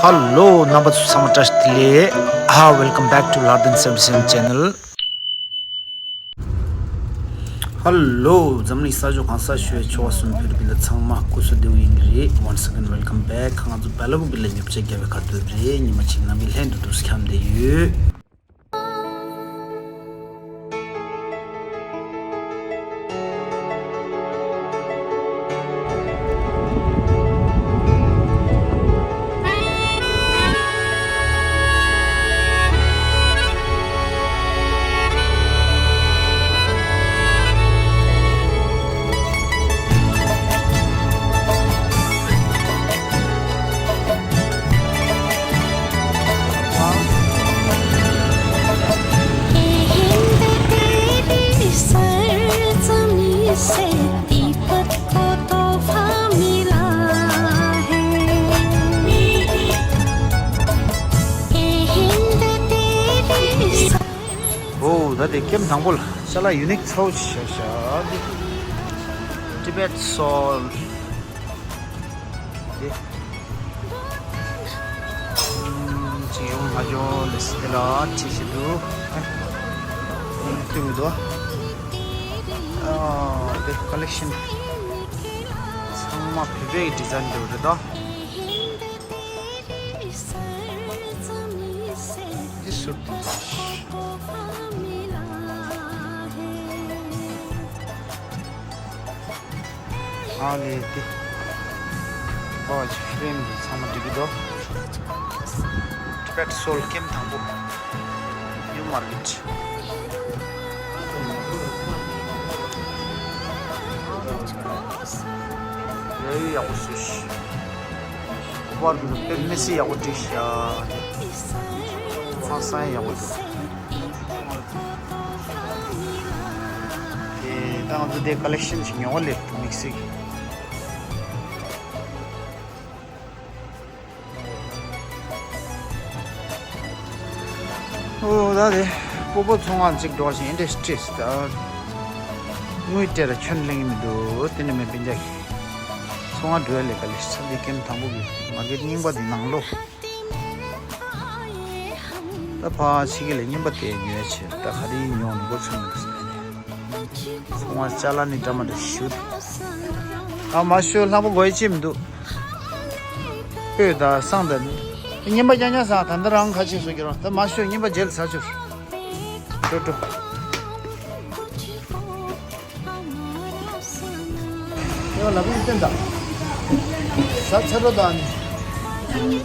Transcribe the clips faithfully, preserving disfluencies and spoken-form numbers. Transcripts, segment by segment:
Hello རྣམ་པ་ཚོ་ཚང་མ་བཀྲ་ཤིས་བདེ་ལེགས། ཨ། Welcome back to Lardin seventy seven channel. Hello འཛམ་གླིང་ས་ཕྱོགས་གང་སར་བཞུགས་པའི་ཆོལ་ཁ་གསུམ་བོད་རིགས་སྤུན་ཟླ་ཚང་མ་སྐུ་གཟུགས་བདེ་པོ་ཡིན་གྱི་རེད། Once again welcome back. ང་ཚོ་བལ་པོ་གི་ལ་ཉོ་ཆ་རྒྱག་པའི་ཁ་ཐུག་རེད། ཉི་མ་གཅིག་ནང་གི་ལྷན་དུ་འདུག་སེ་འཁྱམས་བསྡད་ཡོད། ཨོ། ད་དེ་ཀེམ་དང་པོ་ལ་ཅ་ལག་ཡུ་ནིག་ཚ་བོ་ཞིག་བཞག་ཤག་འདི་Tibet Soul། འདི་ཅིག་ཡོང་མ་ཡོང་ལས་དེ་ལ་ཁྲིད་ཤི་འདུག་ཨ་ཏུ་འདུག་ཨ་འདི་ཀ་ལེག་ཤན་ཚང་མ་བོད་པའི་ཌི་ཛའིན་འདུག་རེད་དོ། འདི་ཟུར་དུ། ཨ་ལེ་དེ། ཨོ་ཅི་ཧྥི་རེམ་འདི་ཚང་མ་འགྲིག་གི་འདུག Tibet Soul ཀེམ་དང་པོ། New Market། ཡ་ཡི་ཡག་པོ་བཟོས་ཤག་གོ་པར་འདི་དཔེ་མི་སྲིད་ཡག་པོ་བྲིས་ཤག་ཧང་སང་ཡག་པོ་འདུག་དེ་ད་ང་ཚོ་དེ་ཀ་ལེག་ཤན་ཞིག་ཉོ་ག་སླེབས་འདུག་དམིགས་བསལ་གྱི། ཨོ་ད་དེ་སྤོ་བོ་ཚོང་ཁང་གཅིག་འགྲོ་བཞིན་ཨིན་ཌ་སི་ཊི་རིས་ད་དངུལ་སྤྲད་ལ་ཁྱོན་གླེང་གི་མི་འདུག་དེ་ནས་མེད་པིན་ཅག་ཚོང་ཁང་འགྲོ་ཡ་ལས་ཀ་ལས་ས་འདི་ཀེམ་དང་པོ་གི་མར་ཀེཊ་རྙིང་པ་འདི་ནང་ལོགས། ད་ཕ་ཕྱི་གི་ལས་རྙིང་པ་དེ་ཉོས་བྱས་ད་ག་རེ་ཉོ་མགོ་ཚོད་མི་འདུག་ཟེར་ནས། ཚང་མ་ཅ་ལག་ནི་འདྲ་མ་འདྲ་ཞུ། ཨ་མ་ཤོད་ལྷག་པ་དགོས་ཡ་ཅི་མི་འདུག་སྤོས་དང་བསང་དང་ནི། རྙིང་པ་རྐྱང་རྐྱང་ཟ་ད་འདི་རང་ཁ་ཆེ་བཟོ་གི་རོ། ད་མ་ཤོད་རྙིང་པ་རྗེས་ལ་ཟ་ཆོག་འགྲོ་འགྲོ། ཡང་ལ་བུ་བསྟན་དང་། ཟ་ཚ་རོ་དང་ནི།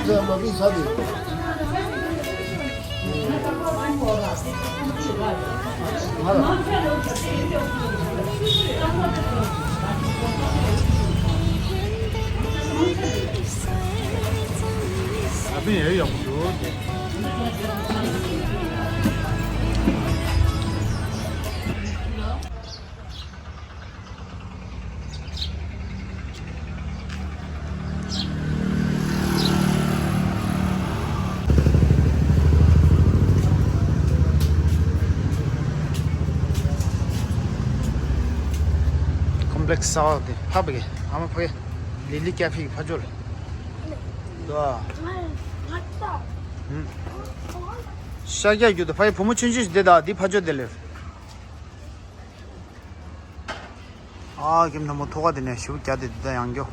ལ་བུ་ཟ་དེ། ཨ་བི་ཡ་ཡག་པོ་འདུག་ཀོམ་པི་ལེགས་ས་བ་དེ་ཕ་བ་གི་ཨ་མ་ཕ་གི་ལི་ལི་ཀ་ཕེ་གི་ཕ་ཇོ་ལ། དོ། ཤ་རྒྱག་རྒྱུ་དུ་ཕ་ཡི་བུ་མོ་ཆུང་ཆུང་ཞིག་དེ་དག་འདི་ཕ་ཇོ་དེ་ལེར། ཨ་ཀེམ་དང་པོ་ཐོག་ཁ་དེ་ནས་ཞུ་རྒྱ་དེ་དེ་ད་ཡང་སྐྱོ།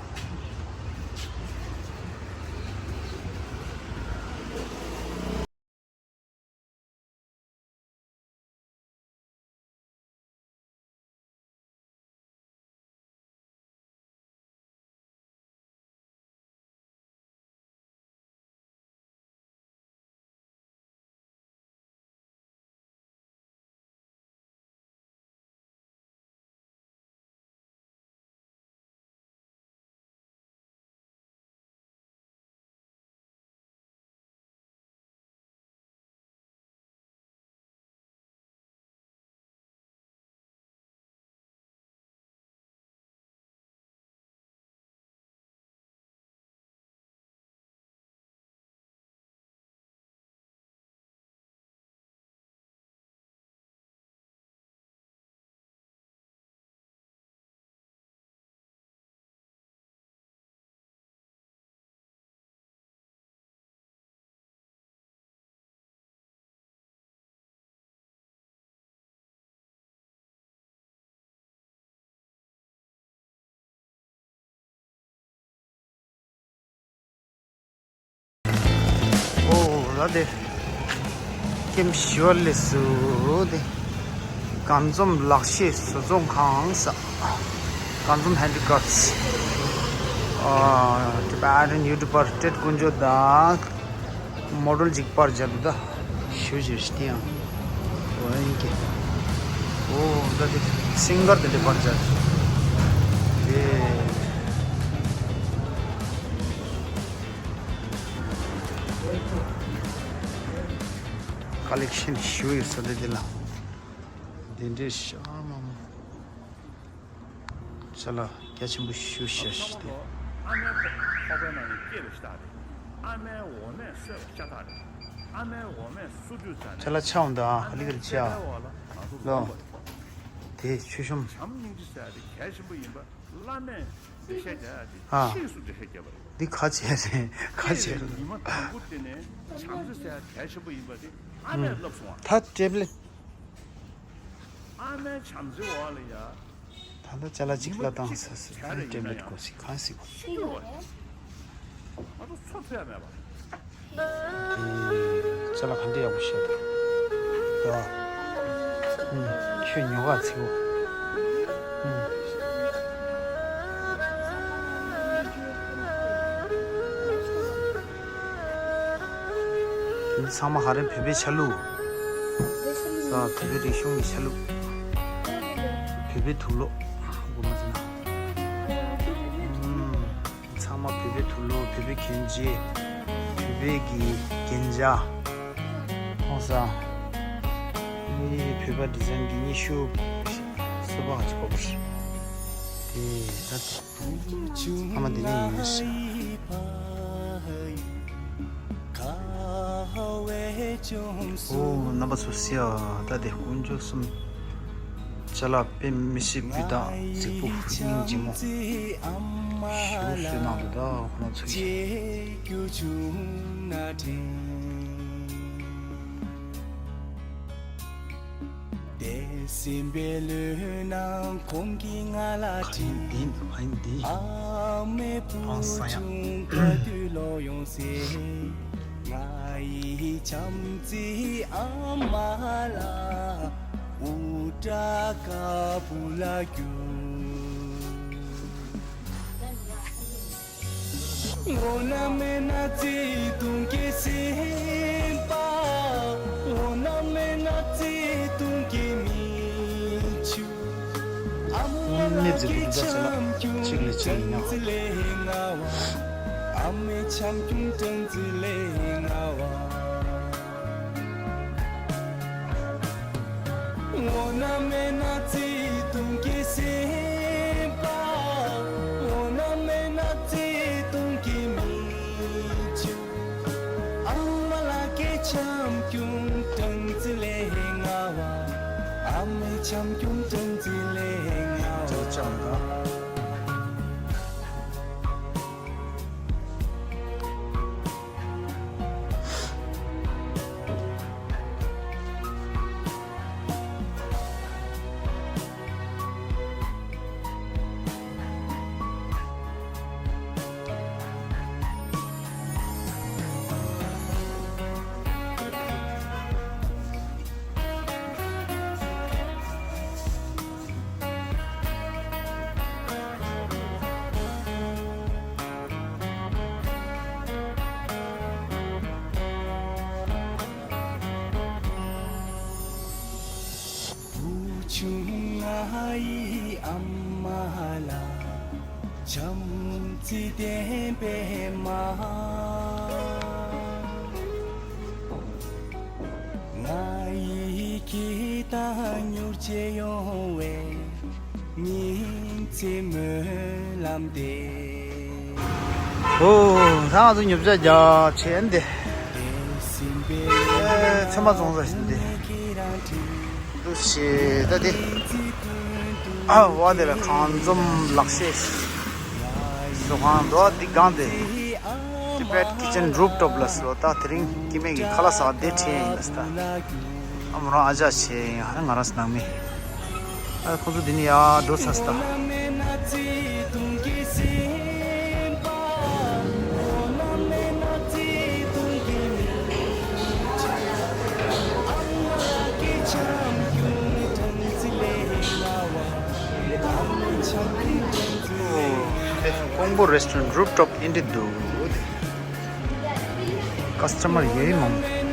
དེ་ཀེམ་ཞི་བ་ལས་སུ་དེ་གང་འཛོམས་ལག་ཤེས་བཟོ་ཚོང་ཁང་ས། གང་འཛོམས་ཧེན་ཌི་ཀ་རབ་ཊི། ཨ་ཊི་བེ་ཊན་ཡུ་ཊུ་བར་ཊེཌ་དཀོན་མཆོག་དང་མོ་ཌེལ་ཅིག་པར་བརྒྱབ་འདུག་ད། ཞུ་ཞུ་ཞུ་སྟེ་ཡང་། འོ་ཡིན་གྱི། འོ་ད་དེ་སིང་གར་དེ་འདྲ་པར་བརྒྱབ་འདུག་དེ། ཀ་ལེག་ཤན་ཞུ་ཡོད་ས་དེ་དེ་ལ། དེ་འདྲའི་ཤ་མ་མ། ཅ་ལག་རྒྱ་ཆེན་པོ་ཞུ་ཤ་ཤ་སྟེ། ཨ་མའི་ཁོག་པའི་ནང་ནས་སྐྱེས་པའི་ཤ་སྟག་རེད། ཨ་མའི་འོ་མས་གསོས་པའི་ཤ་སྟག་རེད། ཨ་མའི་འོ་མས་སོ་བཅུད་རྩ་ནས། ཅ་ལག་ཆའོ་འདི་ཨ་ཧ་ལི་ཀར་ཅི་ཨ། ལོ། དེ་ཆོས་གཤོམ། བྱམས་སྙིང་རྗེ་ཟེར་ཡ་དེ་གལ་ཆེན་པོ་ཡིན་པ། བླ་མས་འགྲེལ་བཤད་རྒྱག་ཡ་དེ་ཨ། ཕྱིས་སུ་འགྲེལ་བཤད་རྒྱབ་པ་རེད། འདི་ཁ་བྱས་རེད། ཁ་བྱས་རེད། ཉི་མ་དང་པོ་དེ་ནས་བྱམས་བརྩེ་ཟེར་ཡ་གལ་ཆེན་པོ་ཡིན་པ་དེ་ཨ་མས་ཨུམ། བསླབས་སོང་བ། ད་ཊེབ་ལེཊ། ཨ་མའི་བྱམས་བརྩེའི་འོག་ལ་ཡ། ད་ལྟ་ཅ་ལག་གཅིག་ལ་བཏང་ས་ཟེར་ཨ་ནི་ཊེབ་ལེཊ་དགོས་སྲིད་གང་སྲིད་གོ། ཤི་འགྲོ་བ་ཡིན། ང་ཚོ་འཚོ་ཐུབ་ཡ་མེད་པ། དེ་ཅ་ལག་ག་འདྲ་ཡག་པོ་བཤད་འདུག་ཡ། ཨུམ། ཁྱོད་ཉོ་ག་ཚིག་གོ། ཨུམ། འདི་ཚང་མ་ཧ་རན་བོད་པའི་ཆ་ལུགས། ས་བོད་པའི་རིག་གཞུང་གི་ཆ་ལུགས། བོད་པའི་དུག་ལོག་དགོས་མ་ཟེར་ན། ཨུམ། ཚང་མ་བོད་པའི་དུག་ལོག་བོད་པའི་གྱོན་ཆས། བོད་པའི་གི་རྒྱན་ཆ། ཧོ་ས། ཨེ་བོད་པ་ཌི་ཛའིན་གི་སྙིང་ཤུབས། སོ་པ་ཧ་ཅི་གོ་བར། དེ་ད། ཨ་མ་འདི་ནས་ཡིན་ཟེར། ཨོ་རྣམ་པ་ཚོ་སི་ཡ་ད་དེ་དཀོན་མཆོག་གསུམ། ཅ་ལག་དཔེ་མི་སྲིད་སྤུས་དག་རྫིག་པོ་སྙིང་རྗེ་མོ། ཞུ་ཞུ་གནང་འདུག་ད་ཁོ་ན་ཚོ་ཡིན། དེ་སེམས་པའི་ལུས་ནང་ཁོང་གིས་ང་ལ་དྲིས། ཨ་མའི་བུ་ཆུང་ག་དུས་ལོག་ཡོང་ཟེར། ང་ཡི་བྱམས་བརྩེའི་ཨ་མ་ལགས། འུ་ཏྲ་ཀ་བུ་ལ་གྱུར། འོ་ན་མེད་ན་བརྩེ་དུང་གི་སེམས་པ། འོ་ན་མེད་ན་བརྩེ་དུང་གི་མིག་ཆུ། ཨ་མ་ལགས་ཀྱི་བྱམས་སྐྱོང་སྤྲང་རྩི་ལས་མངའ་བ། ཨ་མའི་བྱམས་སྐྱོང་སྤྲང་རྩི་ལས་མངའ་བ། འོ་ན་མེད་ན་བརྩེ་དུང་གི་སེམས་པ། འོ་ན་མེད་ན་བརྩེ་དུང་གི་མིག་ཆུ། ཨ་མ་ལགས་ཀྱི་བྱམས་སྐྱོང་སྤྲང་རྩི་ལས་མངའ་བ། ཨ་མའི་བྱམས་སྐྱོང་སྤྲང་རྩི་ལས་མངའ་བ། བུ་ཆུང་ང་ཡི་ཨ་མ་ལགས། བྱམས་བརྩེ་ལྡན་པའི་མ། ང་ཡི་སྐྱིད་དང་མྱུར་བྱེད་ཡོང་བའི་ཉིན་མཚན་སྨོན་ལམ་འདེབས། ཨོ། ད་ང་ཚོ་ཉོ་ཆ་རྒྱག་ཆེན་དེ། ཚེ་མ་བཙོང་ས་ཞིག་འདི་འདུག་ཞེས་ད་དེ། ཨ་བ་དེ་ལ་གང་འཛོམས་ལག་ཤེས་བཟོ་ཁང་འདུག་འདི་སྒང་དེ། Tibet Kitchen Rooftop ལ་སོ་ད་དེ་རིང་སྐྱེ་དམན་གྱི་ཁ་ལག་ཟ་བ་དེ་ཁྲིད་ཡིན་ལ་ས་ད། ཨ་མོ་རང་ཨ་ཅག་ཆེ་ཡིན་ཧ་ང་རང་ས་ནང་མི། ཨ་ཁོ་ཚོ་འདི་ནས་ཡར་འགྲོ་ཚར་སོང་ད། པོ་རེ་སི་ཊོ་རན་ཊི་རུབ་ཊོབ་ཨེན་ཊི་འདུག་ཀ་སི་ཊ་མར་ཡོད་མང་།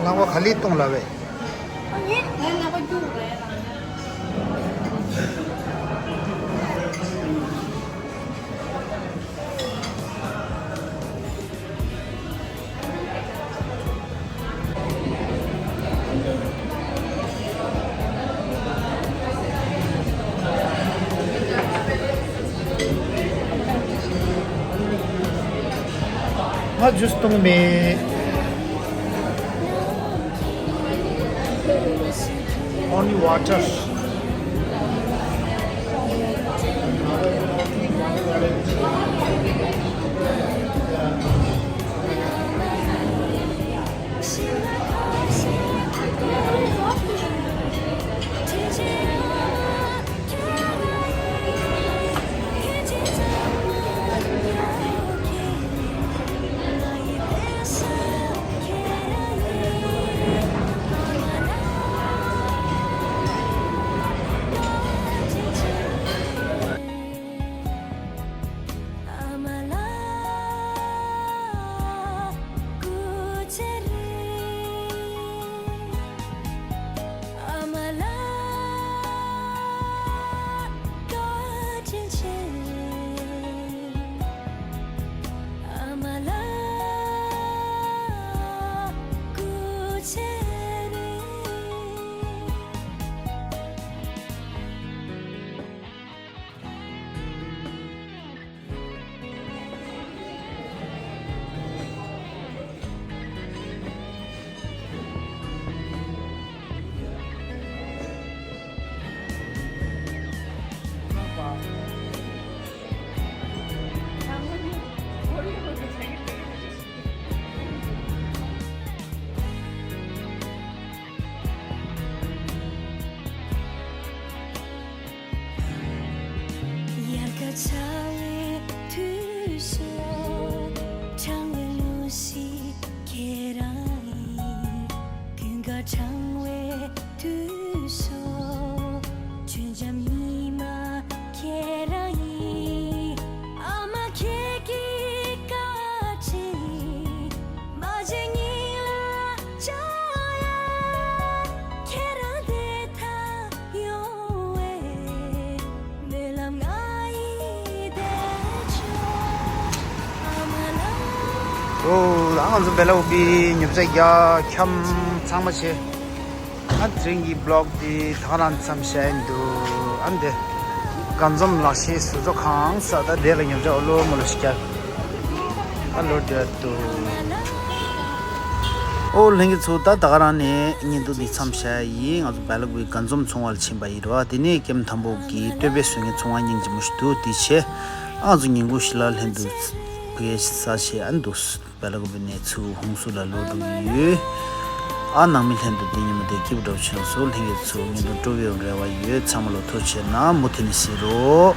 ལག་པ་ག་ལེར་གཏོང་ལབ་པས། ང་ཇུས་བཏུང་མེད། Only water. དབྱར་ཁ་ཆགས་པའི་དུས་སུ། གྲང་བའི་ལུས་ཤིག་ཁྱེད་རང་ཡིན། དགུན་ཁ་གྲང་བའི་དུས་སུ། ཆུ་འཇམ་ཉི་མ་ཁྱེད་རང་ཡིན། ཨ་མ་ཁྱེད་ཀྱི་བཀའ་དྲིན། མ་བརྗེད་སྙིང་ལ་བཅངས་ཡོད། ཁྱེད་རང་བདེ་ཐང་ཡོང་བའི་སྨོན་ལམ་ང་ཡིས་འདེབས་ཆོག་ཨ་མ་ལགས། ཨོ། ད་ང་ཚོ་སྦེ་ལ་ཨུ་པི་ཉོ་ཆ་རྒྱག་འཁྱམ་ཚང་མ་བྱས། ཨ་དེ་རིང་གི་བི་ལོག་འདི་ད་ག་རང་མཚམས་བཞག་ཡིན་འདུག་ཨ་འདི་དགའ་འཛོམས་ལག་ཤེས་ཟུར་ཚོགས་ཁང་ས་ད་དེ་ལ་ཉོ་ཆ་ཨོ་ལོ་མོ་ལོ་ཞིག་རྒྱག་ཨ་ལོ་འདྲ་འདུག་ཨོ་ལྷན་རྒྱས་ཚོ། ད་ད་ག་རང་ནས་བརྙན་ཐུང་འདི་མཚམས་བཞག་ཡིན། ང་ཚོ་སྦེ་ལ་ཨུ་པི་དགའ་འཛོམས་ཚོང་བ་ལ་ཕྱིན་པ་ཡིན་རོ། དེ་ནས་ཀེམ་ཐམ་པོ་གི་སྟོད་པའི་བཟོ་མཁན་ཚོང་བ་སྙིང་རྗེ་མོ་ཞིག་འདུག་དེ་བྱས་ཨ་ང་ཚོ་ཉིན་གུང་ཞིག་ལ་ལྷན་དུ་ཕ་གི་ས་བྱས་ཨ་འདུག་སྦེ་ལ་ཨུ་པི་ནས་ཚུར་ཧུན་སུར་ལ་ལོག་འགྲོ་གི་ཡོད། ཨ་ནང་མི་ལྷན་དུ་འདི་ཉིན་མོ་དེ་སྐྱིད་པོ་འདྲ་བོ་བྱུང་སོང་། ལྷན་རྒྱས་ཚོ་བརྙན་ཐུང་སྤྲོ་བོའི་རེ་བ་ཡོད། ཚང་མ་ལ་ཐུགས་རྗེ་ཆེ་གནང་། མུ་མཐུད་ནས་གཟིགས་རོགས།